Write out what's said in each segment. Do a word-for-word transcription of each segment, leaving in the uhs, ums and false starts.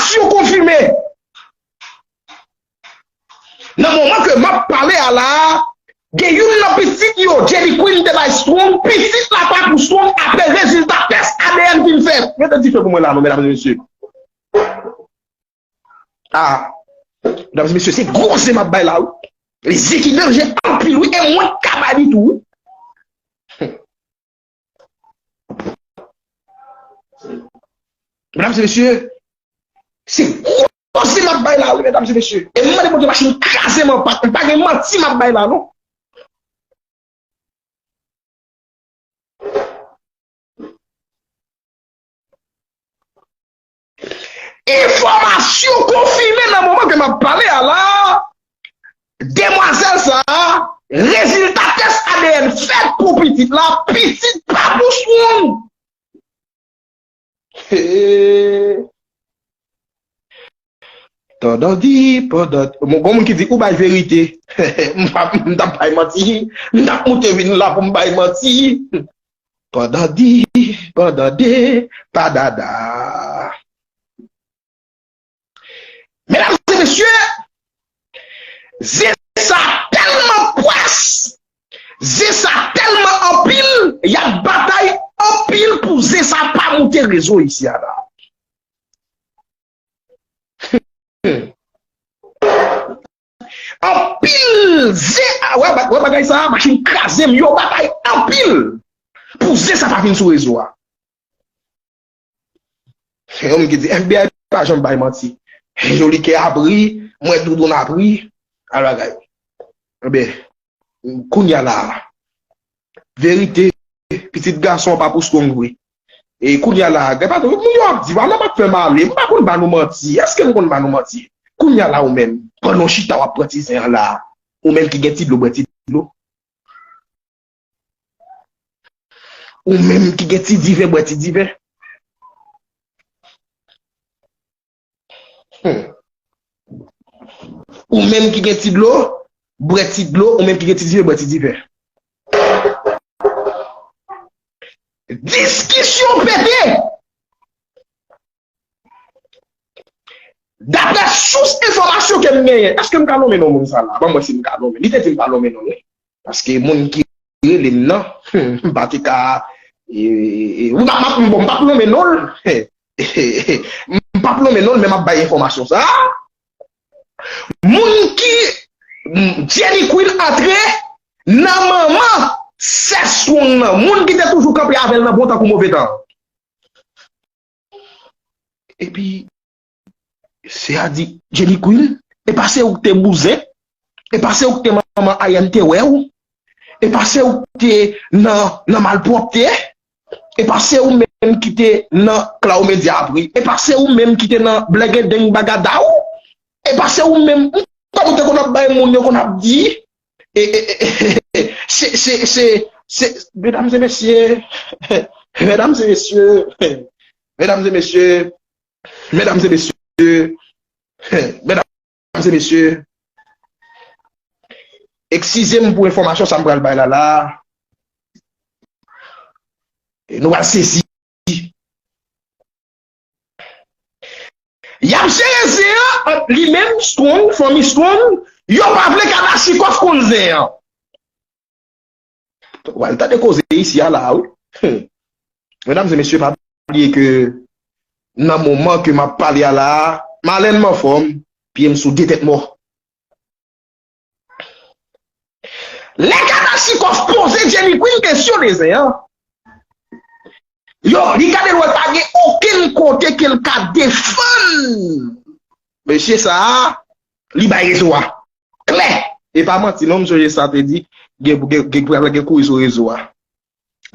enfòmasyon konfime. Nan moman ke m ap pale a la a, gen youn nan pitit yo, Jenny Queen te bay Strong, pitit la pa pou Strong apre rezilta tès A D N fin fèt. Mete dife pou mwen la non, medam e mesye. Ah, medam e mesye, se gwo zen m ap bay la wi. Li zen ki danje anpil wi, e mwen k ka bay li tou wi. Medam e mesye, se gwo zen m ap bay la wi, medam e mesye. E m mande Bondye machin kraze m an pat, m pa gen manti m ap bay la non. Enfòmasyon konfime nan moman ke m ap pale a la, demwazèl sa a, rezilta tès A D N fèt pou pitit la, pitit pa pou Strong. Pandan di, pandan, bon, gon moun ki di, ou bay verite. M p ap, m t ap bay manti. M t ap moute vin la pou m bay manti. Pandan di, pandan de, pa dada. Medam e mesye, zen sa tèlman pwès, zen sa tèlman anpil, y ap batay anpil pou zen sa pa moute rezo isi a la. Anpil zen, a, wè, ba- wè bagay sa, machin kraze m, yo batay anpil pou zen sa pa vin sou rezo a. Yon moun ki di, F B I pa janm bay manti. Joli kè a pri, mwen doudoun a pri, al bagay. Ebyen, kounye a la a, verite, pitit gason an pa pou Strong vre. E kounye a la a, gen pa moun yo ap di, pa nan m ap fè m ale, m pa konn ba nou manti. Èske m konn ba nou manti? Kounye a la ou menm, pandan w chita w ap pran ti zen an la a, ou menm ki gen ti dlo, bwè ti dlo. Ou menm ki gen ti diven, bwè ti diven. Hmm. Ou menm ki gen ti dlo, bwè ti dlo, ou menm ki gen ti diven, bwè ti diven. Diskisyon pete. Daprè sous enfòmasyon ke m genyen, èske m ka nonmen non moun sa la? Ban m wè si m ka nonmen. Li te di m pa nonmen non li. Paske moun ki rele m nan, m pa te ka, e, e, e, m pa, m pa, bon, m p ap nonmen non l. M p ap nonmen non l, men m ap bay enfòmasyon sa. Moun ki, m, Jenny Queen antre nan manman sè Strong nan, moun ki te toujou kanpe avè l nan bon tan kou move tan. Epi, sè a di, Jenny Queen, e pa se ou k te bouzen? E pa se ou k te manman Ayan te wè w? E pa se ou k te nan, nan malpwòpte? E pa se ou menm ki te nan Klaw Medya a pri? E pa se ou menm ki te nan Blègedeng Bagadaw? E pa se ou menm, m konn ou te konn ap bay moun yo konn ap di, e, e, e, e, se, se, se, se, medam e mesye, medam e mesye, medam e mesye, medam e mesye, medam e mesye, eskize m pou enfòmasyon sa m pral bay la la. E nou pral sezi. Y ap jere zen an ant li menm, Strong, fanmi Strong, yo pa vle Kalachnikov konn zen an. W al tande koze isi a la a, wi. Hmm. Medam e mesye, pa bliye ke nan moman ke m ap pale a la a, malèn m anfòm, pye m sou de tèt mò. Lè Kalachnikov poze Jenny Queen kesyon de zen an, yo, li gade l wè pa gen okenn kote ke l ka defann mesye sa a, li bay rezo a. Klè. E pa manti non, m sonje sa te di, gen, gen, gen, gen kouri sou rezo a.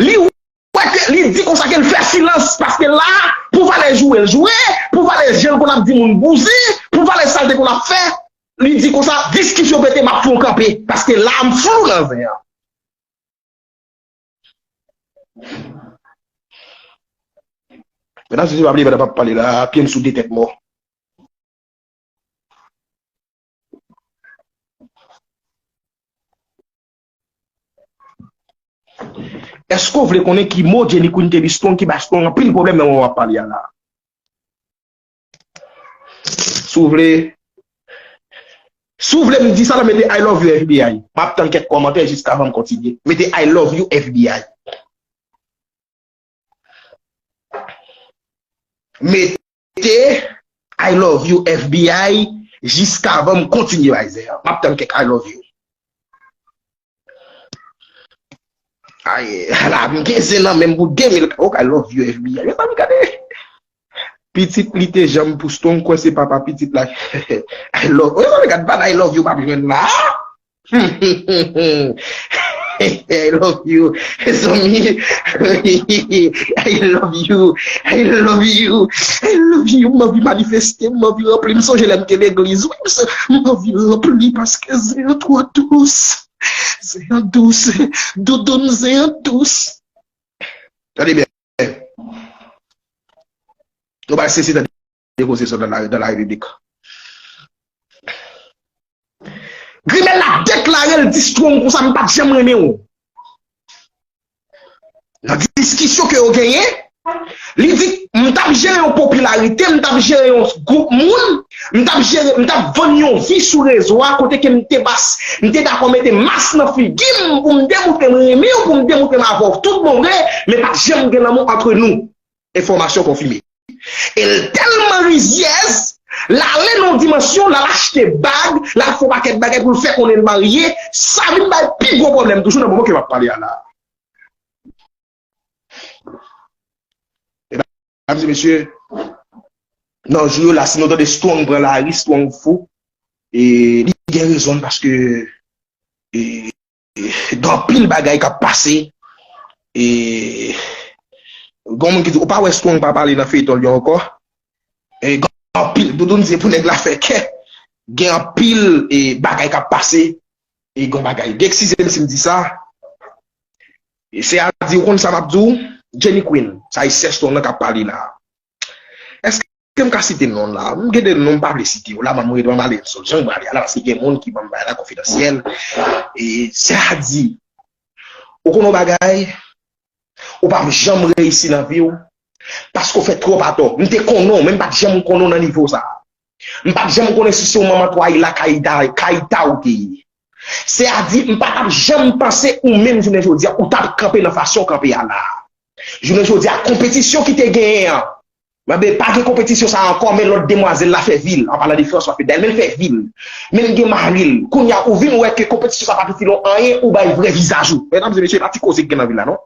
Li wè ke, li di konsa ke l fè silans, paske la, pou valè joure l joure, pou valè jan l konn ap di moun bouzen, pou valè sa l te konn ap fè, li di konsa, diskisyon pete, m ap fè yon kanpe, paske la, m flou nan zen an. Medam, si se pa bliye, pandan m ap pale la, pye m sou de tèt mò. Èske w vle konnen ki mo Jenny Queen te di Strong ki bay Strong anpil pwoblèm nan moman w ap pale a la? Si w vle, si w vle m di sa la, mete I love you F B I. M ap tann kèk kòmantè jiskavan m kontinye. Mete I love you F B I. Mete I love you F B I jiskavan m kontinye bay zè a. M ap tann kèk I love you. Ay, la, m gen zen nan menm pou de mil. Oh, I love you F B I. Mezanmi, gade. Pitit li te janm pou strong, kwè se papa pitit la. I love. Mezanmi, gad bad I love you m ap jwenn la. I love you. Zanmi. I love you. I love you. I love you. M anvi manifeste, m anvi ranpli. M sonje lè m te legliz. Wi, m so- m anvi ranpli paske zen an twò dous. Zen an dous. Doudoun zen an dous. Tande byen. Nou pral sezi tande koze sa dans la, dans la République. Grimèl la deklare l di Strong konsa, "M pa t janm renmen w." Nan diskisyon ke yo genyen, li di, "M t ap jere yon popilarite, m t ap jere yon gwoup moun, m t ap jere, m t ap vann yon vi sou rezo a, kote ke m te bas, m te dakò mete mas nan figi m pou m demoutre m renmen w, pou m demoutre m avè w tout bon vre, men pa t janm gen lanmou antre nou." Enfòmasyon konfime. E l tèlman rizyèz, l ale nan yon dimansyon, l al achte bag, l al fè yon pakèt bagay pou l fè konnen l marye, sa vin bay pi gwo pwoblèm toujou nan moman ke m ap pale a la. Medam e mesye, nan jou yo la, si nou tande Strong pran lari, Strong fou, e li gen rezon l paske e, gen anpil bagay k ap pase. E, gen moun ki di, "Ou pa wè Strong pa pale nan feyton li ankò?" E, gen anpil, Doudoun se pou nèg la fè kè. Gen anpil e, bagay k ap pase. E, gen bagay. Eskize m si m di sa. E, se a di, ou konn sa m ap di w? Jenny Queen, sa e sè Strong nan k ap pale la. Èske m ka site non la? M gen de non m pa vle site yo la, m ap rete m ap ale sou jan m prale a la, paske gen moun ki ban m bagay la konfidansyèl. E sa di, ou konn yon bagay, ou p ap janm reyisi nan vi w, paske w fè twòp atò. M te konnen w, men m pa t janm konnen w nan nivo sa. M pa t janm konnen si se yon manman twayi la kayita, kayita ou te ye. Se a di, m pa t ap janm panse ou menm jounen jodi a, ou t ap kanpe nan fason w kanpe a la. Jounen jodi a, konpetisyon ki te genyen an, men pa gen konpetisyon sa a ankò, men lòt demwazèl la fè vi l, an palan de François Fednaelle, men l fè vi l, men l gen mari l. Kounye a, ou vin wè ke konpetisyon sa pa itil ou anyen, ou bay vrè vizaj ou. Medam e mesye, pa ti koze k gen nan vil la, non.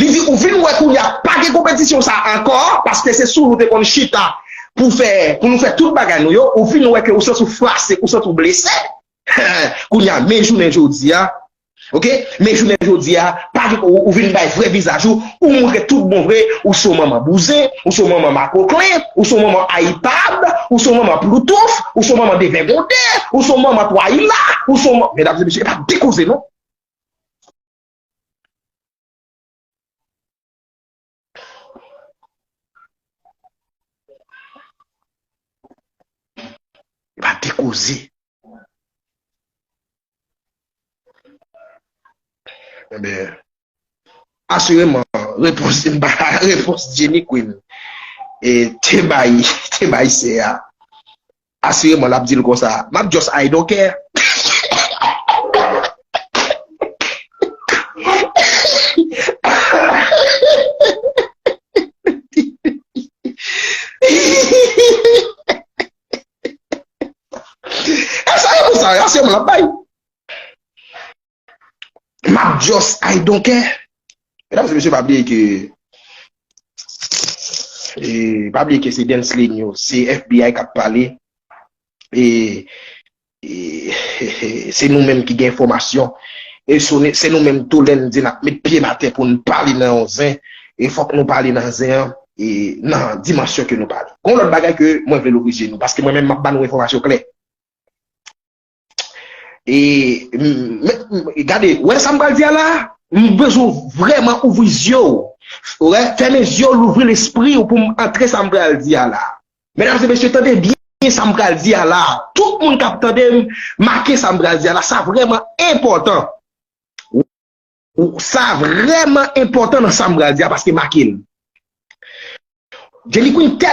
Li di, ou vin wè kounye a, pa gen konpetisyon sa a ankò, paske se sou nou te konn chita pou fè, pou nou fè tout bagay nou yo, ou vin wè ke ou santi w frase, ou santi w blese. Kounye a, men jounen jodi a, oke? Men jounen jodi a, pa gen, ou, ou vin bay vrè vizaj ou, ou montre tout bon vre, ou se yon manman bouzen, ou se yon manman makoklen, ou se yon manman iPad, ou se yon manman ploutouf, ou se yon manman devègonde, ou se yon manman twayila, ou se yon manman, medam e mesye, e pa de koze, non. E pa de koze. Ebyen, asireman, repons, repons Jenny Queen, e, te bay, te bay sè a. Asireman, l ap di l konsa, "M ap just I don't care." E sa repons sa, asireman, l ap bay. "M ap just I don't care." Medam e mesye, pa bliye ke, e, pa bliye ke se Dance Lane yo, se F B I k ap pale. E, e, se nou menm ki gen enfòmasyon. E se nou, se nou menm tou lè n di n ap met pye n atè pou n pale nan yon zen. E fòk nou pale nan zen an, e nan dimansyon ke nou pale. Gon lòt bagay ke mwen vle louvri je nou, paske mwen menm m ap ba nou enfòmasyon klè. E, m, m, m, gade, wè sa m pral di a la? M bezwen w vrèman ouvri zye w. Wè, fèmen zye w, louvri lespri w pou m antre sa m pral di a la. Medam e mesye, tande byen sa m pral di a la. Tout moun k ap tande m, make sa m pral di a la. Sa vrèman enpòtan. Ou, sa vrèman enpòtan nan sa m pral di a, paske make l. Jenny Queen tè,